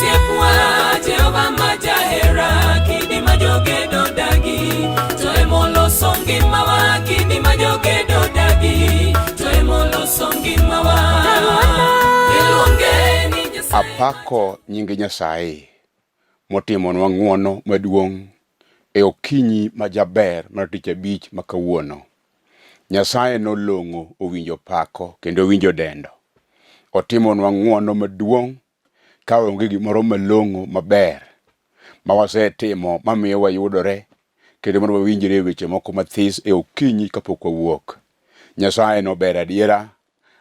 Osiepwa Jehova ma jahera, kidi ma jogedo dagi, to emoloso ngimawa, kidi ma jogedo dagi, to emoloso ngimawa. Iluonge ni Nyasaye. Apako nying Nyasaye motimonwa ng'wono maduong' e okinyi ma jaber mar tich abich ma kawuono. Nyasaye nolong'o owinjo pako kendo owinjo dendo. Otimonwa ng'wono maduong' ka onge gimoro malong'o maber ma wasetimo mamiyo wayudore kendo mondo wawinjre e weche moko mathis e okinyi kapok wawuok. Nyasaye nober adiera.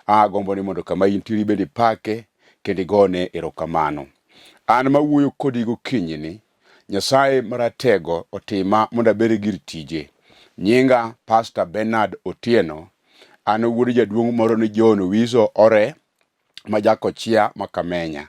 Agombo ni mondo kama intiere bende ipake kendo igone erokamano. An mawuoyo kodi gokinyi ni, Nyasaye Maratego otima mondo abed gir tije. Nyinga Pastor Bernard Otieno. An wuod jaduong' moro ni John Owiso Ore ma jakochia ma Kamenya.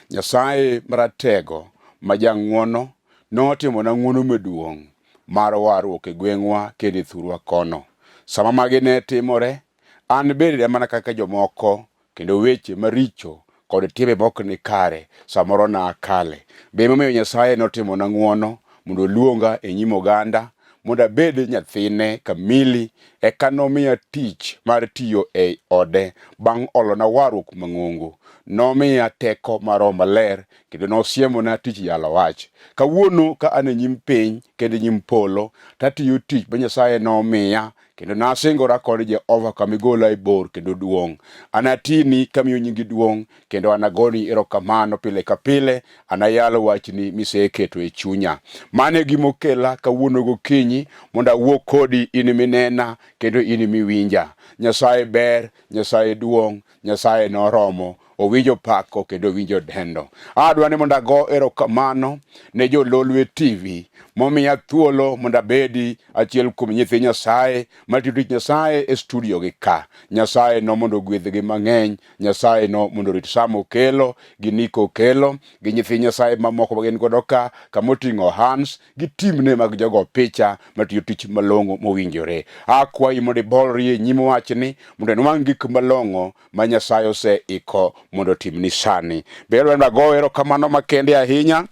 Nyasaye Maratego ma jang'wono notimona ng'wono maduong' mar warruok e gweng'wa kendo e thurwa kono. Sama magi ne timore, an bende mana kaka jomoko kendo weche maricho kod timbe mok ni kare samoro nakale. Be emomiyo Nyasaye notimona ng'wono mondo oluonga e nyim oganda mondo abed nyathine kamili, eka nomiya tich mar tiyo e ode bang' olona warruok mang'ongo. Nomiya teko mar Roho Maler kendo nosiemona tich yalo wach. Kawuono ka an e nyim piny kendo e nyim polo, tatiyo tich ma Nyasaye nomiya kendo nasingora kod Jehova kama igola e bor kendo duong'. Anatini kamiyo nyingi duong' kendo anagoni erokamano pile ka pile, anayal wachni miseketo e chunya. Mano e gima okela kawuono gokinyi mondo awuo kodi in minena kendo in miwinja. Nyasaye ber, Nyasaye duong', Nyasaye noromo, owinjo pako kendo owinjo dendo. Adwa ni mondo ago erokamano ne jo Lolwe TV momiya thuolo mondo abedi achiel kuom nyithi Nyasaye matiyo tich Nyasaye e studio gi ka. Nyasaye no mondo ogwedhgi mang'eny, Nyasaye no mondo orit Sam Okelo gi Nico Okelo gi nyithi Nyasaye mamoko ma gin godo ka, kamoting'o Hans gi timne mag jogo picha matiyo tich malong'o mowinjore. Akwayi mondo ibolri e nyim wachni mondo inwang' gik malong'o ma Nyasaye oseiko mondo otimni sani. Be adwaro ni ago erokamano makende ahinya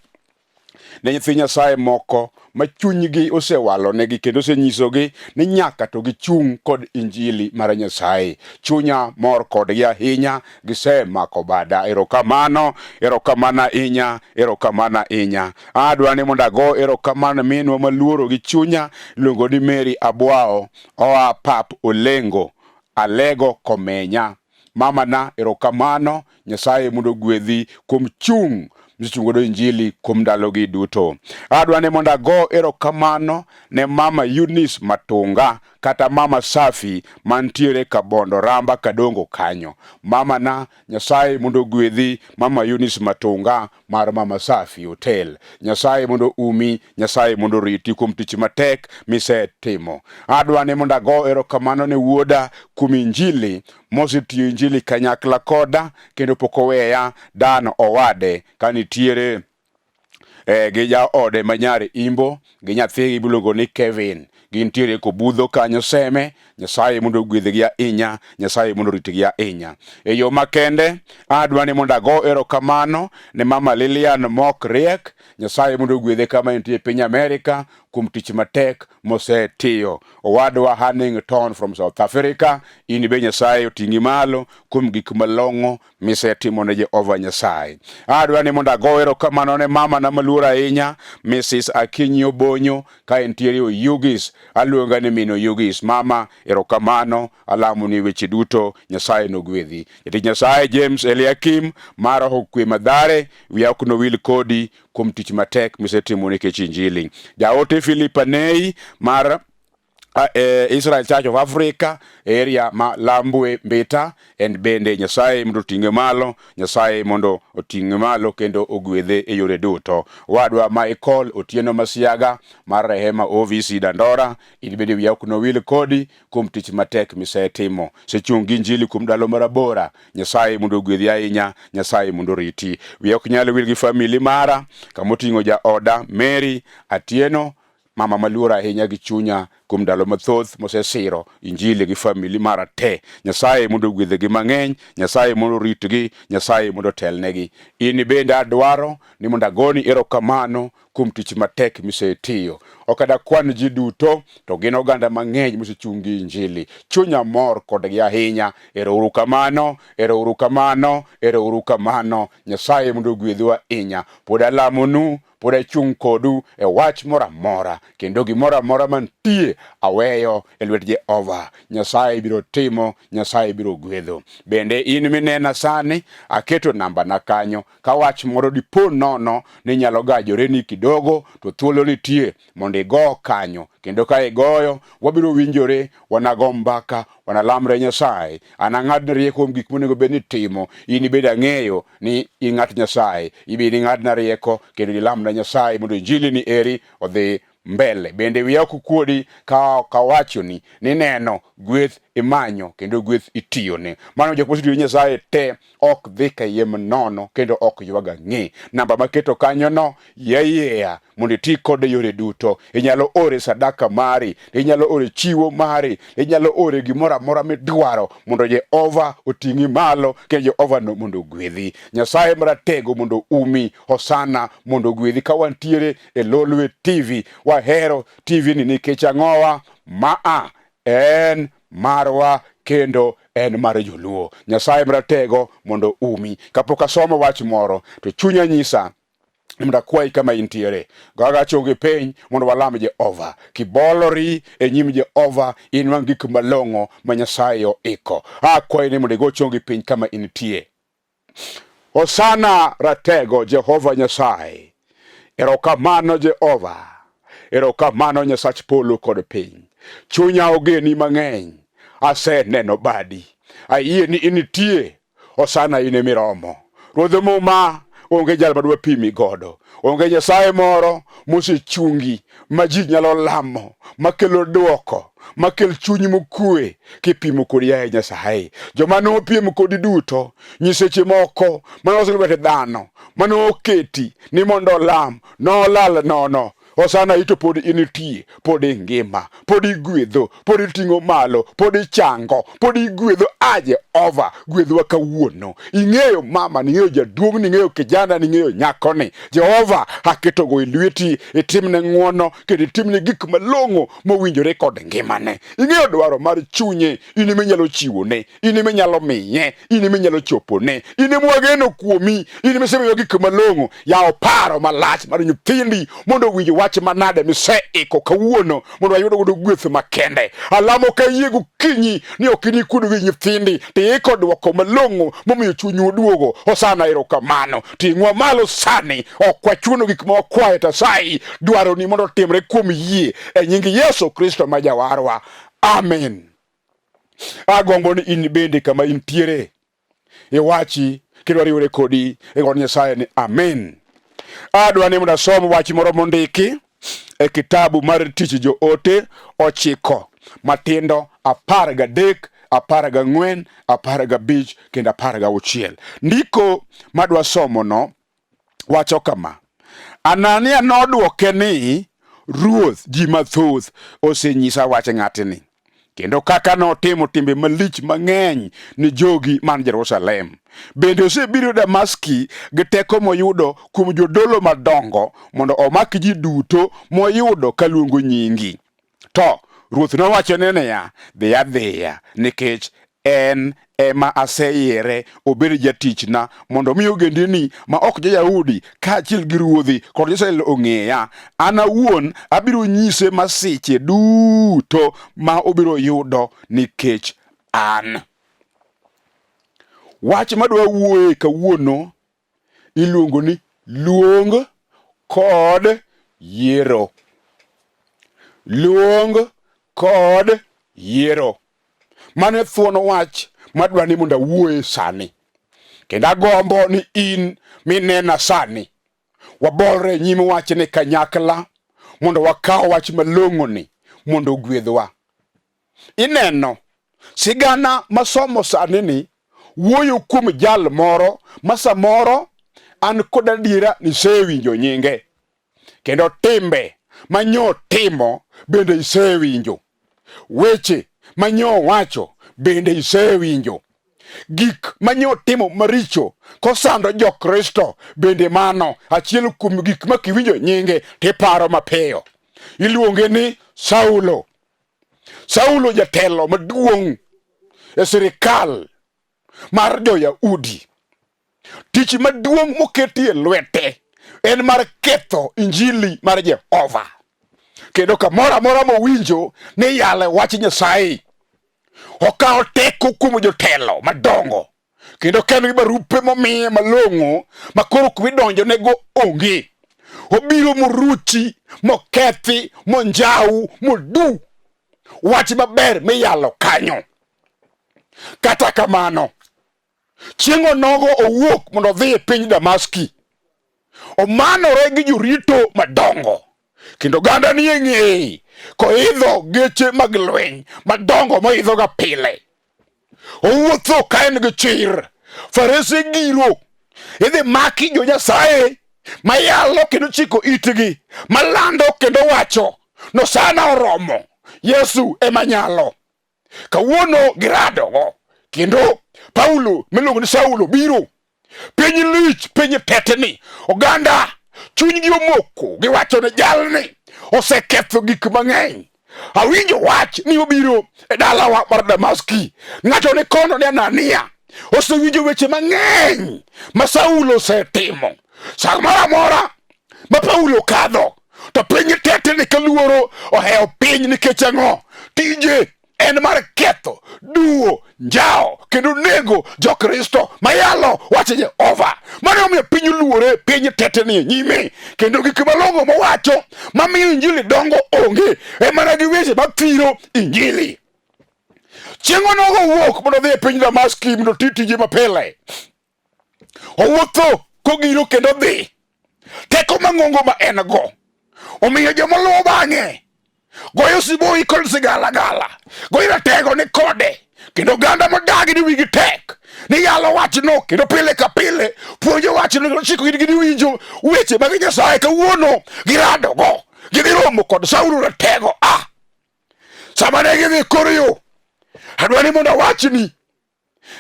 ne nyithi Nyasaye moko ma chunygi osewalonegi kendo osenyisogi ni nyaka to gichung' kod injili mar Nyasaye. Chunya mor kodgi ahinya, gisemako bada. Erokamano, erokamano ahinya, erokamano ahinya. Adwa ni mondo ago erokamano minwa maluoro gi chunya iluongo ni Mary Abwao oa Pap Olengo Alego Komenya. Mamana erokamano, Nyasaye mondo ogwedhi kuom chung' misechung' godo injili kuom ndalogi duto. Adwa ni mondo ago erokamano ne mama Eunice Matunga kata mama Safi mantiere Kabondo Ramba Kadongo kanyo. Mamana Nyasaye mondo ogwedhi mama Eunice Matunga mar Mama Safi Hotel. Nyasaye mondo umi, Nyasaye mondo oriti kuom tich matek misetimo. Adwa ni mondo ago erokamano ne wuoda kuom injili mosetiyo injili kanyakla koda kendo pok oweya Dan Owade ka nitiere gi jaode ma nyar Imbo gi nyathigi miluongo ni Kevin. Gintiere kobudho kanyo Seme. Nyasaye mondo ogwedhgi ahinya, Nyasaye mondo oritgi ahinya. E yo makende, adwa ni mondo ago erokamano ne mama Lilian Mok Riek. Nyasaye mondo ogwedhe kama entie e piny Amerika kuom tich matek mosetiyo. Owadwa Hannington from South Africa, in be Nyasaye oting'i malo kuom gik malong'o misetimo ne Jehova Nyasaye. Adwa ni mondo ago erokamano ne mama na maluor ahinya, Mrs. Akinyi Obonyo, ka entiere Oyugis. Aluonga ni min Oyugis. Mama, erokamano, alamo ni weche duto Nyasaye nogwedhi. Jatich Nyasaye James Eliakim mar Roho Kwe Madhare, wiya ok nowil kodi kuom tich matek misetimo nikech Injili. Jaote Philip Anei mar Israel Church of Africa area ma Lambwe Mbita en bende Nyasaye mondo oting'e malo, Nyasaye mondo oting'e malo kendo ogwedhe e yore duto. Wadwa Michael Otieno Masiaga mar Rehema OVC Dandora, in bende wiya ok nowil kodi kuom tich matek misetimo. Sechung' gi Injili kuom ndalo marabora. Nyasaye mondo ogwedhi ahinya, Nyasaye mondo oriti. Wiya ok nyal wil gi famili mara kamoting'o jaoda Mary Atieno. Mama maluor ahinya gi chunya kuom ndalo mathoth mosesiro injili gi famili mara te. Nyasaye mondo ogwedhgi mang'eny, Nyasaye mondo oritgi, Nyasaye mondo otelnegi. In bende adwaro ni mondo agoni erokamano kuom tich matek misetiyo. Ok adakwan ji duto, to gin oganda mang'eny mosechung' gi injili. Chunya mor kodgi ahinya. Erouru kamano, erouru kamano, erouru kamano. Nyasaye mondo ogwedhu ahinya. Pod alamonu pod achung' kodu e wach moro amora kendo gimoro amora mantie aweyo e lwet Jehova. Nyasaye biro timo, Nyasaye biro gwedho. Bende in minena sani, aketo nambana kanyo. Ka wach moro dipo nono ni nyalo gajoreni kidogo, to thuolo nitie mondo igo kanyo. Kendo ka igoyo, wabiro winjore, wanago mbaka, wanalamre Nyasaye. Anang'adni rieko kuom gik monego bed ni itimo. In ibed ang'eyo ni in ng'at Nyasaye, ibed ing'adna rieko kendo ilamna Nyasaye mondo injili ni eri odhi mbele. Bende wiya ok kuodi ka ok awachoni ni neno gweth imanyo kendo gweth itiyone. Mano jok mosetiyo Nyasaye te ok dhi kayiem nono kendo ok ywag ang'e. Namba maketo kanyono yeyea mondo iti kode yore duto. Inyalo ore sadaka mari, inyalo ore chiwo mari, inyalo ore gimoro amora midwaro mondo Jehova oting'i malo kendo Jehova no mondo ogwedhi. Nyasaye maratego mondo umi, Hosana mondo ogwedhi. Ka wantiere e Lolwe TV, wahero TV ni nikech ang'owa? Maa en marwa kendo en mar joluo. Nyasaye maratego mondo umi. Kapok asomo wach moro to chunya nyisa mondo akwayi kama intiere goga chongi piny mondo walam Jehova. Kibolori e nyim Jehova inwang' gik malong'o ma Nyasaye oiko. Akwayi ni mondo igo chongi piny kama intie. Hosana ratego Jehova Nyasaye. Erokamano Jehova. Erokamano Nyasach polo kod piny. Chunya ogeni mang'eny. Aseneno badi. Ayie ni initie. Hosana in emiromo. Ruodh Muma onge jal madwa pimi godo. Onge Nyasaye moro mosechungi ma ji nyalo lamo, makelo dwoko, makel chuny mokue kipimo kodi yaye Nyasaye. Joma nopiem kodi duto, nyiseche moko mane olos gi lwet dhano, mane oketi ni mondo olam, nolal nono. Hosana ito pod initie, pod ingima, pod igwedho, pod iting'o malo, pod ichango, pod igwedho. A Jehova, gwedhwa kawuono. Ing'eyo mama, ning'eyo jaduong', ning'eyo kijana, ning'eyo nyakoni. Jehova, aketogo e lweti, itimne ng'wono kendo itimne gik malong'o mowinjore kod ngimane. Ing'eyo dwaro mar chunye, in ema inyalo chiwone, in ema inyalo miye, in ema inyalo chopone, in ema wageno kuomi, in ema isemiyo gik malong'o. Yaw paro malach mar nyithindi mondo owinj wach manade miseiko kawuono mondo wayud godo gweth makende. Alamo ka yie gokinyi ni ok inikud wi nyithindi to iiko dwoko malong'o momiyo chunyu oduogo. Hosana, erokamano. Ting'wa malo sani, ok wachuno gik ma wakwayo to asayi dwaroni mondo otimre kuom yie e nying Yesu Kristo ma Jawarwa. Amen. Agombo ni in bende kama intiere iwachi kendo wariwre kodi e god Nyasaye ni amen. Adwa ni mondo asom wach moro mondiki e kitabu mar Tich Joote ochiko matindo 13, 14, 15 kendo 16. Ndiko madwa somono wacho kama: Anania nodwoke ni, Ruoth, ji mathoth osenyisa wach ng'atni, kendo kaka notimo timbe malich mang'eny ni jogi man Jerusalem. Bende osebiro Damaski gi teko moyudo kuom jodolo madongo mondo omak ji duto moyudo kaluongo nyingi. To ruoth nowachone niya, Dhi adhiya, nikech en ema aseyiere obed jatichna mondo mi ogendini ma ok jo-Yahudi kaachiel gi ruodhi kod jo-Israel ong'eya. An awuon abiro nyise masiche duto ma obiro yudo nikech an. Wach madwa wuoye kawuono iluongo ni luong kod yiero. Luong kod yiero. Mano e thuon wach madwa ni mondo awuoye sani. Kendo agombo ni in minena sani wabolre e nyim wachni kanyakla mondo wakaw wach malong'oni mondo ogwedhwa. Ineno, sigana masomo sani ni wuoyo kuom jal moro ma samoro an kod adiera ni isewinjo nyinge kendo timbe ma nyo timo bende isewinjo. Weche ma nyo wacho bende isewinjo. Gik ma nyo timo maricho kosando Jokristo bende mano achiel kuom gik ma kiwinjo nyinge tiparo mapiyo. Iluonge ni Saulo. Saulo jatelo maduong' e sirikal mar jo-Yahudi. Tich maduong' moketi e lwete en mar ketho injili mar Jehova. Kendo kamoro amora mowinjo ni yale wach Nyasaye, okawo teko kuom jotelo madongo kendo ka en gi barupe momiye malong'o ma koro kuma idonjonego onge. Obiro moruchi, mokethi, monjawu, modu wach maber miyalo kanyo. Kata kamano, chieng' onogo owuok mondo odhi e piny Damaski. Omanore gi jorito madongo kendo oganda ni e ng'eye koidho geche mag lweny madongo moidhoga pile. Owuotho ka en gi chir, farese giro, idhi maki jo Nyasaye mayalo kendo chiko itgi, malando kendo wacho nosana oromo, Yesu ema nyalo. Kawuono giradogo kendo Paulo miluongo ni Saulo biro. Piny lich, piny tetni, oganda chunygi omoko, giwacho ni jalni oseketho gik mang'eny. Awinjo wach ni obiro e dalawa mar Damaski. Ng'ato ni kono ni Anania osewinjo weche mang'eny ma Saulo osetimo. Sa moro amora ma Paulo kadho to piny tetni ka luoro ohewo piny nikech ang'o? Tije en mar ketho, duwo, njawo kendo nego Jokristo mayalo wach Jehova. Mano omiyo piny luore, piny tetni e nyime, kendo gik malong'o mowacho mamiyo injili dongo onge, e mana gi weche mathiro injili. Chieng' onogo owuok mondo odhi e piny Damaski mondo oti tije mapile. Owuotho kogiro kendo dhi. Teko mang'ongo ma en go omiyo joma luwo bang'e goyo siboi kod sigalagala, goyo ratego ni kode, kendo oganda modagi ni wigi tek ni yalo wachno kendo pile ka pile puonjo wachno kendo chiko itgi ni winjo weche mag Nyasaye. Kawuono giradogo, gidhi romo kod Saulo ratego. Ah, sama ne gidhi kor yo, adwa ni mondo awachni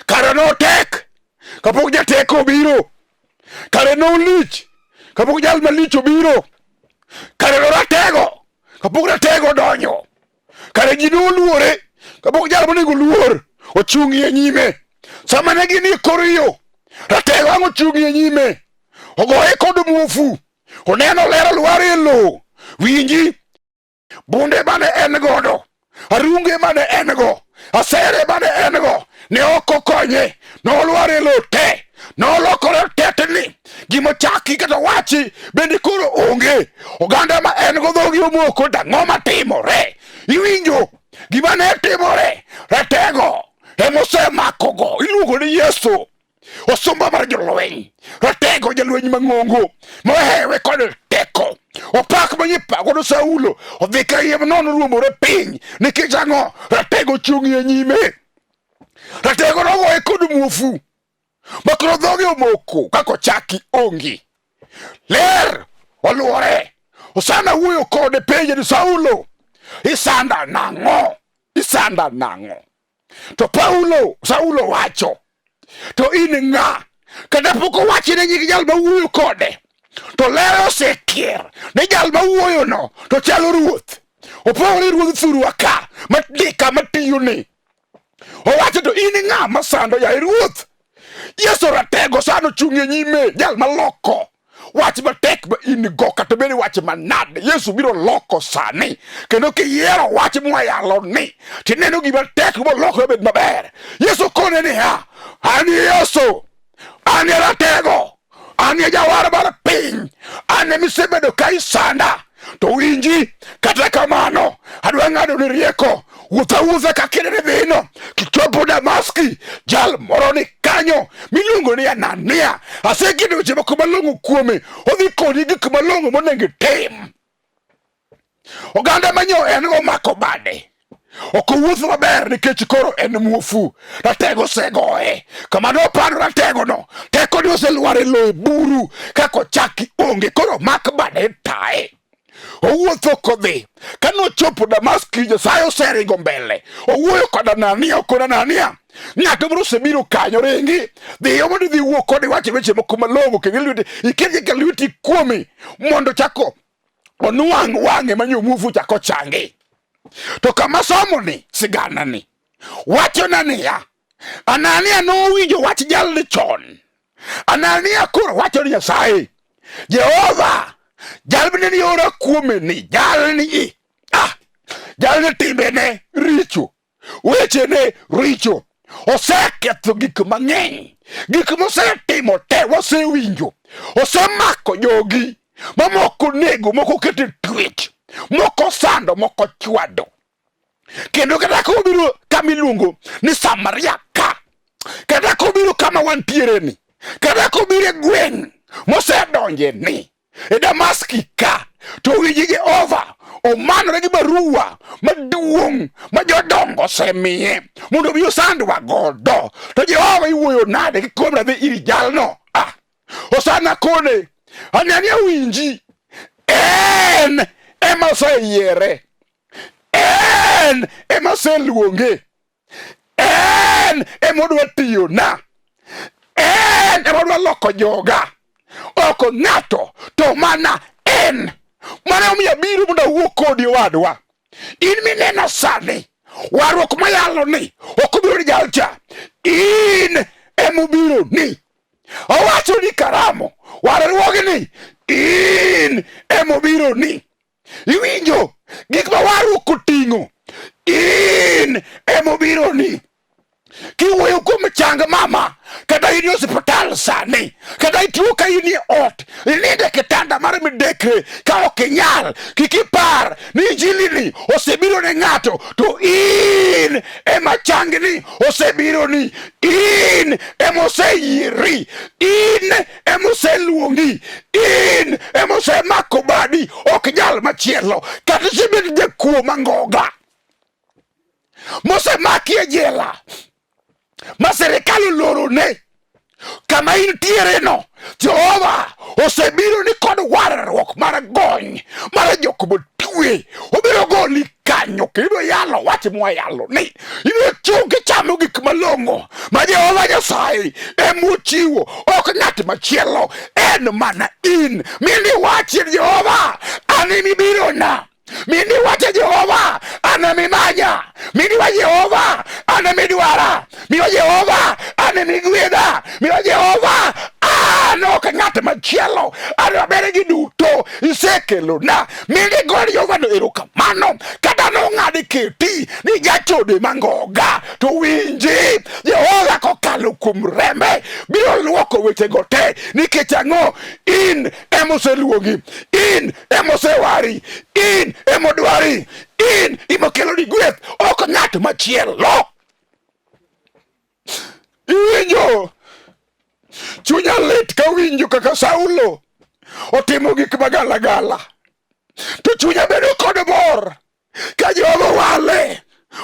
kare notek kapok jateko obiro, kare nolich kapok jal malich obiro, kare noratego kapok ratego odonjo, kare ji noluore kapok jal monego luor ochung'ie nyime. Sama ne gin e kor yo, ratego ang' ochung'ie nyime, ogoye kod muofu, oneno ler olwar e lowo. Winji bunde mane en godo, arunge mane en go, asere mane en go, ne ok okonye, nolwar e lowo te, nolokore tetni, gimochaki kata wachi bende koro onge. Oganda ma en go dhogi omoko, dang'o matimore? Iwinjo gima ne timore? Ratego emosemakogo, iluongo ni Yesu osumba mar jolweny, ratego jalweny mang'ongo mohewe kod teko opak manye godo Saulo odhi kayiem nono ruombore piny nikech ang'o? Ratego ochung'ie nyime. Ratego nogoye kod muofu makoro dhoge omoko kaka ochaki onge. Ler oluore. Osana wuoyo kode penje ni Saulo, isanda nang'o? Isanda nang'o? To Paulo, Saulo wacho, to in ng'a? Kata pok owachi ne nying jal mawuoyo kode, to ler osekier ne jal mawuoyono to chalo ruoth. Opogore ruodh thurwa ka madika matiyone. Owacho to in ng'a masando yaye ruoth? Yesu ratego sano ochung' e nyime jal maloko wach matek ma in go kata bed wach manade Yesu biro loko sani kendo kiyiero wach mwayalo ni tineno gima tek molokore bed maber. Yesu kone niya, an Yesu, an e ratego, an e jawar mar piny, an emisebedo ka isanda. To winji, kata kamano adwa ng'ado ni rieko, wuoth awuotha kaka inene dhino, kichopo Damaski, jal moro ni kanyo miluongo ni Anania. Aseketo weche moko malong'o kuome, odhi koni gik malong'o monego itim. Oganda manyo en go mako bade ok owuoth maber nikech koro en muofu. Ratego osegoye kama nopando rategono, tekone oselwar e lowo e buru kaka ochaki onge, koro mak bade taye. Owuotho kodhi. Ka nochopo Damaski, Nyasaye oseringo mbele. Owuoyo kod Anania, okon Anania, ng'ato moro osebiro kanyo, ringi. Dhiyo mondo idhi iwuo kode, iwach weche moko malong'o, kendo lweti, iket ka lweti kuome mondo chako onwang' wang'e ma nyomuofu chako changi. To kama somo ni, sigana ni, wachona niya, Anania nowinjo wach jalni chon. Anania koro wacho ni Nyasaye, Jehova, jal mane niora kuome ni, jalni, jalni timbene richo, wechene richo, oseketho gik mang'eny, gik mosetimo te wasewinjo, osemako jogi mamoko nego, moko keto e twech, moko sando, moko chwado. Kendo kata ka obiro kama iluongo ni Samaria ka, kata ka obiro kama wantiere ni, kata ka obiro e gweng' mosedonje ni, e Damaski ka, to winji Jehova omanore gi barua maduong' ma jodongo osemiye mondo obi osandwa godo. To Jehova iwuoyo nade kikomra dhi ir jalno? Ah, Osana kone, Anania winji, en ema oseyiere En ema oseluonge, en ema odwa tiyona, en ema odwa loko joga, ok ng'ato to mana en. Mano omiyo abiro mondo awuo kodi owadwa. In mineno sani, warruok mayalo ni ok obiro ni jalcha, in ema obiro ni. Owacho ni karamo warruogni in ema obiro ni. Iwinjo gik ma warruok oting'o, in emobironi. Kiwuoyo kuom chang mama, kata in e osiptal sani, kata ituo ka in e ot, inindo e kitanda mar midekre ka ok inyal, kik ipar ni injilini osebiro ne ng'ato, to in ema changni osebironi, in ema oseyieri, in ema oseluongi, in ema osemako badi, ok nyal machielo. Kata isebet jakuo mangoga mosemaki e jela ma sirikal olorone kama intiere no, Jehova osebiro ni kod warruok mar gony mar jok motwe. Obiro goli kanyo kendo ibiro yalo wach mwayalo ni ibiro chung' kichamo gik malong'o ma Jehova Nyasaye emochiwo, ok ng'at machielo, en mana in. Mindi wachi Jehova, an emibirona. Mindi wache Jehova, an emimanya. Mindi wa Jehova, an emidwara. Miwa Jehova, an emigwedha. Miwa Jehova, an ok ng'at machielo. An maber gi duto isekelona. Mindi go Jehova no erokamano. Kata nong'adi keti ni jachode mangoga, to winji Jehova kokalo kuom rembe biro luoko wechego te. Nikech ang'o? In emoseluongi, in emosewari, in emodwari, in imokeloni gweth, ok ng'at machielo. Iwinjo? Chunya lit kawinjo kaka Saulo otimo gik magalagala, to chunya bedo kod mor ka Jehova wale,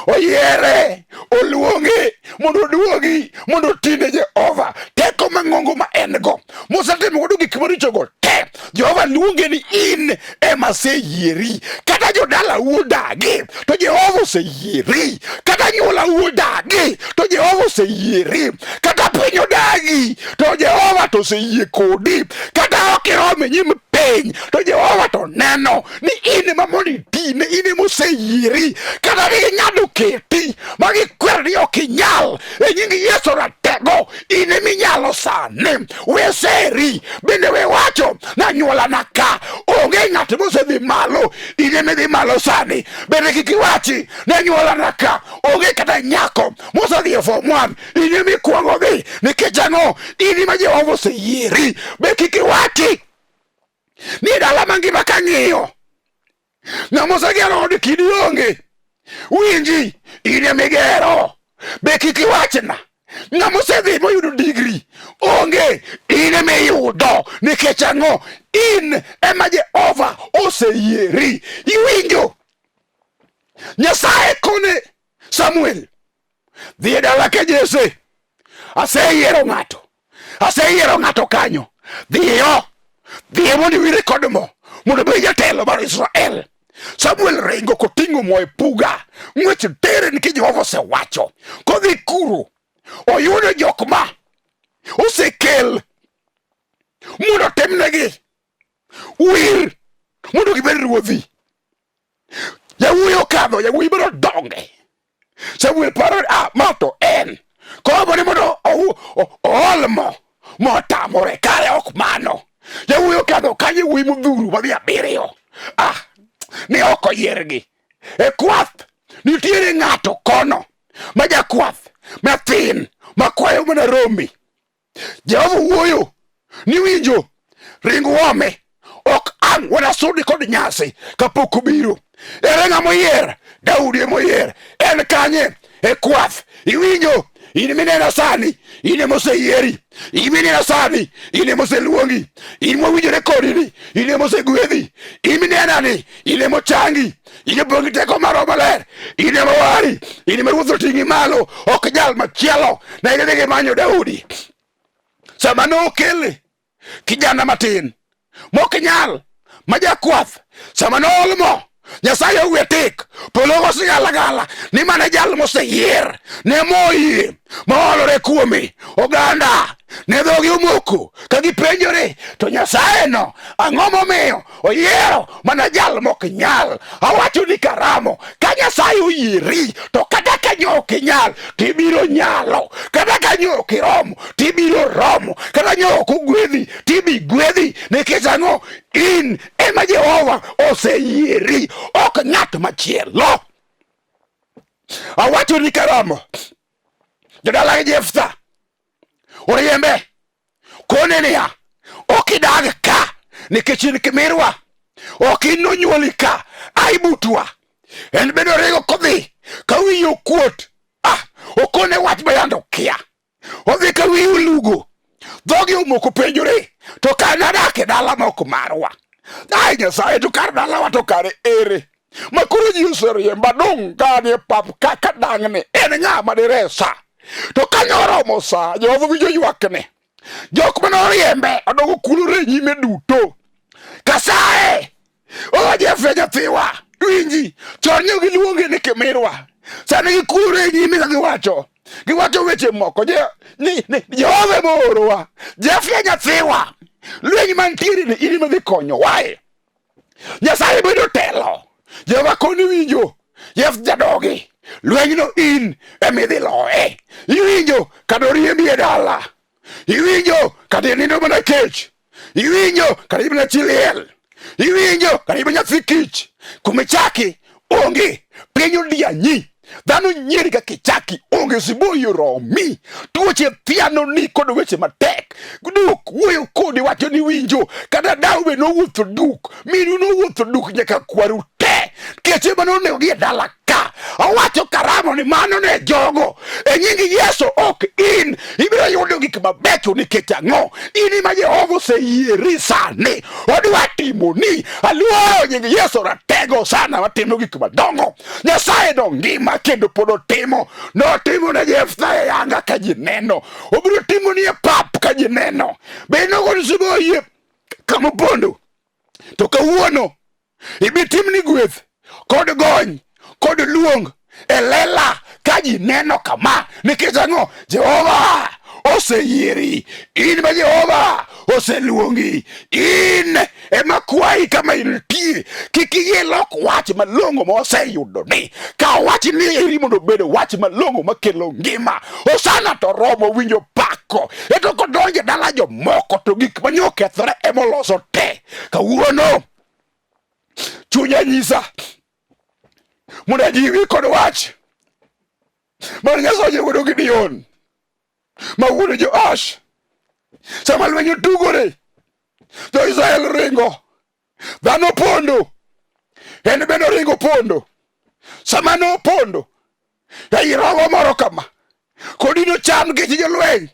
oyiere, oluonge mondo oduogi mondo otine Jehova. Teko mang'ongo ma en go mosetimo godo gik marichogo te, Jehova luonge ni in ema aseyieri. Kata jodalau odagi, to Jehova oseyieri. Kata anyuolau odagi, to Jehova oseyieri. Kata piny odagi, to Jehova to oseyie kodi. Kata ok irom e nyim piny, to Jehova to neno ni in ema mondo itine, in ema oseyieri. Kata ni ging'ado keti ma gikwero ni ok inyal, e nying Yesu ratego, in ema inyalo sani. We seri, bende we wacho nanyuolana ka onge ng'at mosedhi malo, in ema idhi malo sani. Bende kik iwachi nanyuolana ka onge kata nyako mosedhi e form 1, in ema ikwongo dhi. Nikech ang'o? In ema Jehova oseyieri. Be kik iwachi ni e dala mangima kang'iyo ng'ama osegero od kidi onge. Winji, in ema igero. Be kik iwachna ng'ama osedhi moyudo digri onge, in ema iyudo. Nikech ang'o? In ema Jehova oseyieri. Iwinjo? Nyasaye kone Samuel, dhi e dala ka Jesse, aseyiero ng'ato, aseyiero ng'ato kanyo, dhiyo, dhiyo mondo iwire kod mo. Mondo obed jatelo mar Israel. Samuel ringo koting'o mo e puga, ng'wech tere nikech Jehova osewacho. Kodhi kuro, oyudo jok ma osekel mondo otimnegi wir mondo gibed ruodhi. Yawuoyi okadho, yawuoyi biro donge. Samuel paro ah, ma to en. Koro ni mondo ool mo motamore kare ok mano. Yawuoyi okadho kanyo wuoyi modhuru madhi abiriyo. Ah, ne ok oyiergi. E kwath nitiere ng'ato kono ma jakwath mathin makwayo mana rombe. Jehova wuoyo ni winjo ring wome ok ang' wanasudi kod nyasi kapok obiro. Ere ng'ama oyier? Daudi ema oyier. En kanye? E kwath. Iwinjo? In mineno sani, in ema oseyieri. In mineno sani, in ema oseluongi. In mowinjore kodi ni, in ema osegwedhi. In minena ni, in ema ochangi. In ema gi teko mar Roho Maler. In ema wari. In ema Ruoth oting'i malo. Ok jal machielo. Ne gidhi gimanyo Daudi. Sama nokele kijana matin mok nyal ma jakwath sama nool mo Nyasaye owe tik polo go sigalagala ni mana jal moseyier ne moyie moolore kuome oganda ne dhogi omoko ka gipenjore to Nyasaye no ang'o momiyo oyiero mana jal mok nyal awacho ni karamo ka Nyasaye oyieri to kata ka nyo ok inyal tibiro nyalo kata ka nyo ok iromo tibiro romo kata nyo ok ogwedhi tibi gwedhi nikech ang'o in ema Jehova oseyieri ok ng'at machielo awacho ni karamo jodala gi Jeftha oriembe kone niya ok idag ka nikech in kimirwa ok in nonyuoli ka ai butwa en bende oringo kodhi ka wiye okuot ah okone wach ma yande okia odhi ka wiye olugo dhoge omoko penjore to kar nadak e dala ma ok marwa ai nyasaye to kar dalawa to kare ere ma koro ji oseriemba dong' ka ni e pap kaka dang'ni en ng'a ma diresa to kanyo oromo sa Jehova winjo ywakne jok mane oriembe odogo kulore e nyime duto kasaye o Jefte nyathiwa winji chon ne giluonge ni kimirwa sani gikulore e nyime ka giwacho giwacho weche moko ni Jehova ema oorowa Jefte nyathiwa lweny mantiere ni in ema dhi konyowae Nyasaye bedo telo. Jehova koni winjo. Jef jadogi. Lwenyno in emidhi loye. Iwinjo kata oriembi e dala. Iwinjo kata inindo mana kech. Iwinjo kata in mana chi liel. Iwinjo kata in mana nyathi kich. Kumichaki onge. Piny odianyi. Dhano nyieri kaka ichaki onge siboyi oromi. Tuoche thiano ni kod weche matek. Duk wuoyo kodi wacho ni winjo. Kata dawu be nowuotho duk. Minu nowuotho duk nyaka kwaru te. Keche mane onego gi e dala ka. Owacho karamo ni mano ne jogo. E nying Yesu ok in. Ibiro yudo gik mabecho nikech ang'o? In ema Jehova oseyieri sani. Odwa timoni. Aluoro nying Yesu ratego sana matimo gik madongo. Nyasaye no ngima kendo pod otimo. Notimo ne Jeftha e yanga ka ji neno. Obiro timo ni e pap ka ji neno. Be nogoni siboyie kama opondo. To kawuono ibi timni gweth kod gony kod luong e lela ka ji neno kama nikech ang'o Jehova oseyieri in ma Jehova oseluongi in ema kwayi kama intie kik iyie lok wach malong'o ma oseyudo ni ka wach ni eri mondo obed wach malong'o makelo ngima Hosana to romo winjo pako eto kodonjo e dala jomoko to gik mane okethore emoloso te kawuono chunya nyisa mondo ajiwi kod wach mar Nyasaye wuodo Gideon ma wuod Joash. Sama lweny otugore, jo-Israel ringo, dhano pondo, en bende oringo pondo. Sama nopondo ei rogo moro kama, kodi nocham gich jolweny,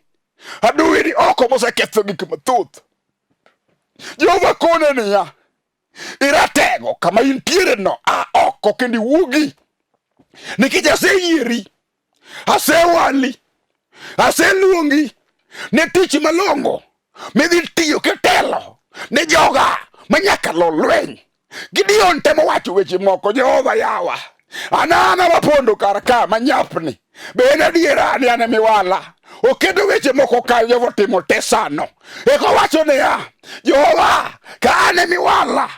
adui ni oko moseketho gik mathoth. Jehova kone niya, iratego kama intiere no, a oko kendo iwuogi, nikech aseyieri Asewali, aseluongi ne tich malong'o midhi tiyo kitelo ne joga. ma nyaka lo lweny. Gideon temo wacho weche moko, Jehova yawa, an ana wapondo kar ka manyapni, be en adiera ni an emiwala? Oketo weche moko ka Jehova otimo te sano. Eka owacho niya, Jehova, ka an emiwala,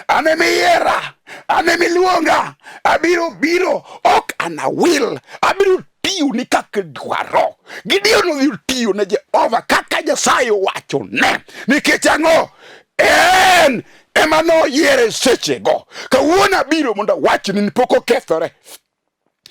an emiyiera, an emiluonga, abiro biro, ok anawil, abiro tiyo ni kaka dwaro. Gideon odhi tiyo ne Jehova kaka Nyasaye owachone. Nikech ang'o? En ema noyiere sechego. Kawuono abiro mondo awachni ni pok okethore.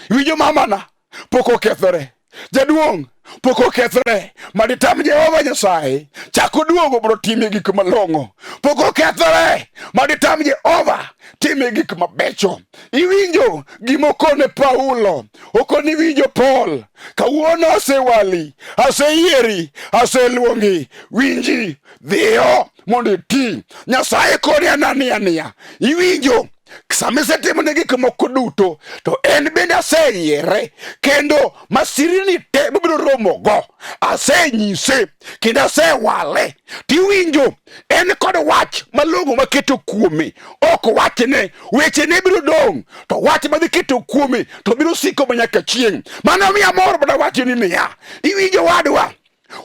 Iwinjo mamana? Pok okethore. Jaduong' pok okethore. Maditam Jehova Nyasaye chako duogo mondo otimie gik malong'o. Pok okethore. Maditam Jehova timie gik mabecho. Iwinjo gima okone Paulo, okoni winjo Paul, kawuono asewali, aseyieri, aseluongi, winji, dhiyo mondo iti. Nyasaye koni Anania niya, iwinjo sama isetimone gik moko duto to en bende aseyiere kendo masirini te mobiro romogo asenyise kendo asewale tiwinjo en kod wach malong'o maketo kuome ok wachne wechene biro dong' to wach madhi keto kuome to biro siko manyaka chieng' mano miya mor mondo awachni niya iwinjo wadwa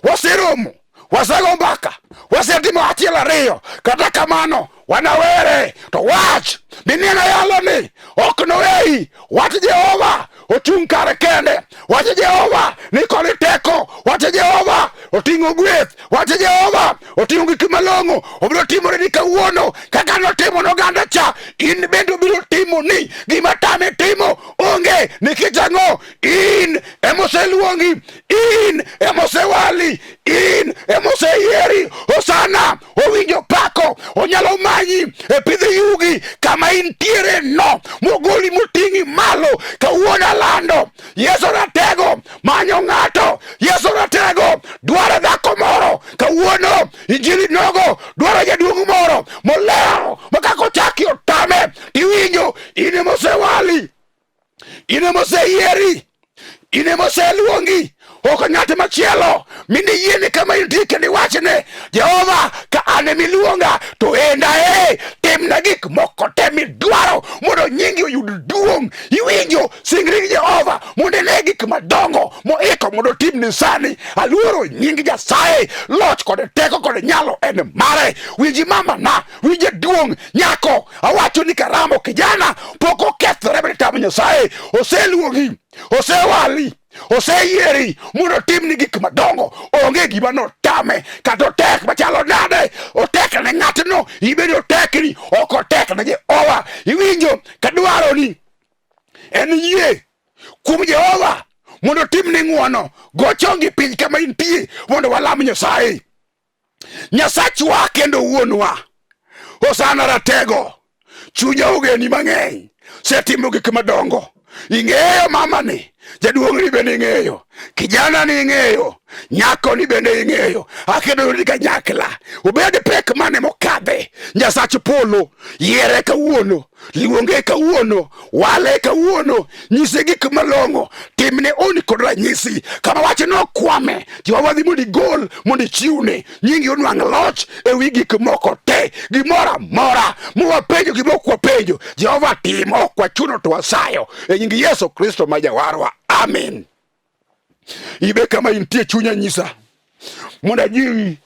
waseromo wasego mbaka wasetimo achiel ariyo kata kamano wanawere to wach mineno yalo ni ok noweyi wach jehova ochung' kare kende wach jehova ni kod teko wach jehova oting'o gweth wach jehova oting'o gik malong'o obiro timore ni kawuono kaka notimo noganda cha in bende obiro timo ni gima tame timo onge nikech ang'o in emoseluongi in emosewali in emoseyieri hosana owinjo pako onyalo manyi e pidh yugi kama intiere no mogoli moting'i malo kawuono alando yesu ratego manyo ng'ato yesu ratego dwaro dhako moro kawuono injili nogo dwaro jaduong' moro molero ma kaka ochaki otame tiwinjo in emosewali in emoseyieri in emoseluongi ok ng'at machielo mine yiene kama intie kendo iwachne jehova ka an emiluonga to enda e timna gik moko te midwaro mondo nyingi oyud duong' iwinjo singri gi jehova mondo ine gik madongo moiko mondo otimni sani aluoro nying nyasaye loch kod teko kod nyalo en mare winji mamana winje duong' nyako awacho ni karamo kijana pok okethore bende tamo nyasaye oseluongi osewali oseyieri mondo otimni gik madongo onge gima notame kata otek machalo nade otek ne ng'atno ibed otekni ok otek ne jehova iwinjo kadwaroni en yie kuom jehova mondo otimni ng'wono go chongi piny kama intie mondo walam nyasaye Nyasachwa kendo wuonwa, Hosana ratego, chunya ogeni mang'eny, setimo gik madongo. Ing'eyo mamani, jaduong'ni bende ing'eyo, kijana ni ing'eyo, nyako ni bende ing'eyo, akedo ni kanyakla, obed pek mane mokadhe, Nyasach polo, yiere kawuono, luonge kawuono, wale kawuono, nyise gik malong'o, timne oni kod ranyisi. Kama wach nokwame, Jehova dhi mondo igol mondo ichiwne nyingi onwang' loch e wi gik moko te, gimoro amora mwapenjo gi mok wapenjo, Jehova timo, ok wachuno to wasayo e nying Yesu Kristo ma Jawarwa, amen. Ibe kama intie chunya nyisa mondo ajiwi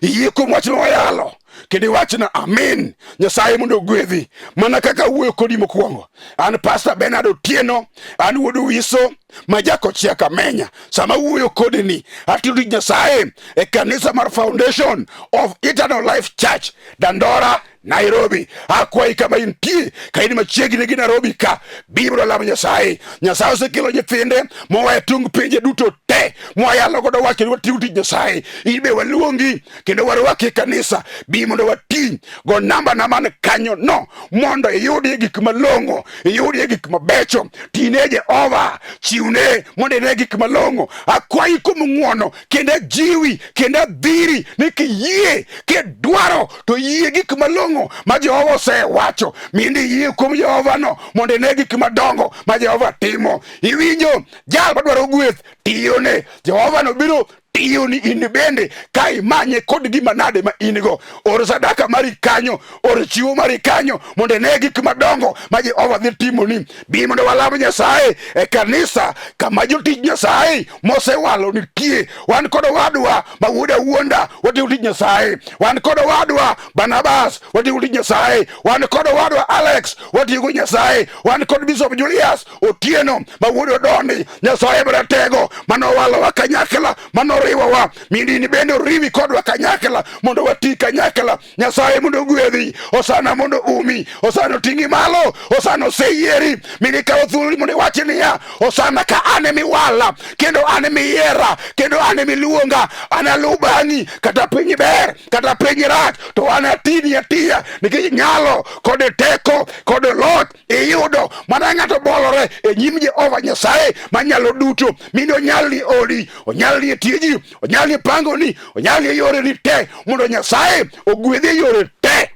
iyie kuom wach ma wayalo kendo iwachna amin. Nyasaye mondo ogwedhi mana kaka awuoyo kodi mokwongo. An Pastor Bernard Otieno, an wuod Wiso ma jakochia Kamenya. Sama awuoyo kodi ni atiyo tij Nyasaye e kanisa mar Foundation of Eternal Life Church Dandora, Nairobi. Akwayi kama intie, ka in machiegni gi Nairobi ka, bi mondo walam Nyasaye. Nyasaye osekelo nyithinde moa e tung pinje duto te, mwayalo godo wach kendo watiyo tij Nyasaye. In be waluongi kendo warwaki e kanisa, bi mondo wati. Go namba na man kanyo no mondo iyudie gik malong'o, iyudie gik mabecho. Tine Jehova, chiwne mondo ine gik malong'o. Akwayi kuom ng'wono kendo ajiwi kendo adhiri ni kiyie kidwaro to yie gik malong'o ma Jehova osewacho mindi yie kuom Jehova no mondo ine gik madongo ma Jehova timo. Iwinjo jal madwaro gweth tiyone Jehova no biro tiyoni in bende ka imanye kod gima nade ma in go. Or sadaka mari kanyo, or chiwo mari kanyo mondo ine gik madongo ma Jehova dhi timoni. Bi mondo walam Nyasaye e kanisa kama jotich Nyasaye mosewalo nitie. Wan kod owadwa ma wuod Awuonda watiyo tich Nyasaye. Wan kod owadwa Barnabas watiyo tich Nyasaye. Wan kod owadwa Alex watiyo go Nyasaye. Wan kod Bishop Julius Otieno ma wuod Odondi. Nyasaye maratego manowalowa kanyakla, manoriwowa. Mindini bende oriwi kodwa kanyakla mondo wati kanyakla. Nyasaye mondo ogwedhi, Osana mondo umi, Osana oting'i malo, Osana oseyieri. Mini kawo thuolo mondo iwach niya, Osana ka an emiwala, kendo an emiyiera, kendo an emiluonga, analuw bang'i kata piny ber kata piny rach, to an atini atiya nikech nyalo kod teko kod loch iyudo mana ng'ato bolore e nyim Jehova Nyasaye manyalo duto, mini onyalni odi, onyalni e tiji, onyalni pangoni, onyalni e yoreni te, mondo Nyasaye ogwedhi e yore te.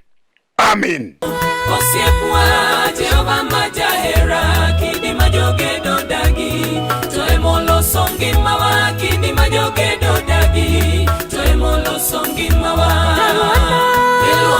Amin. Osiepwa Jehova ma jahera, kidi ma jogedo dagi, to emoloso ngimawa, kidi ma jogedo dagi, to emoloso ngimawa.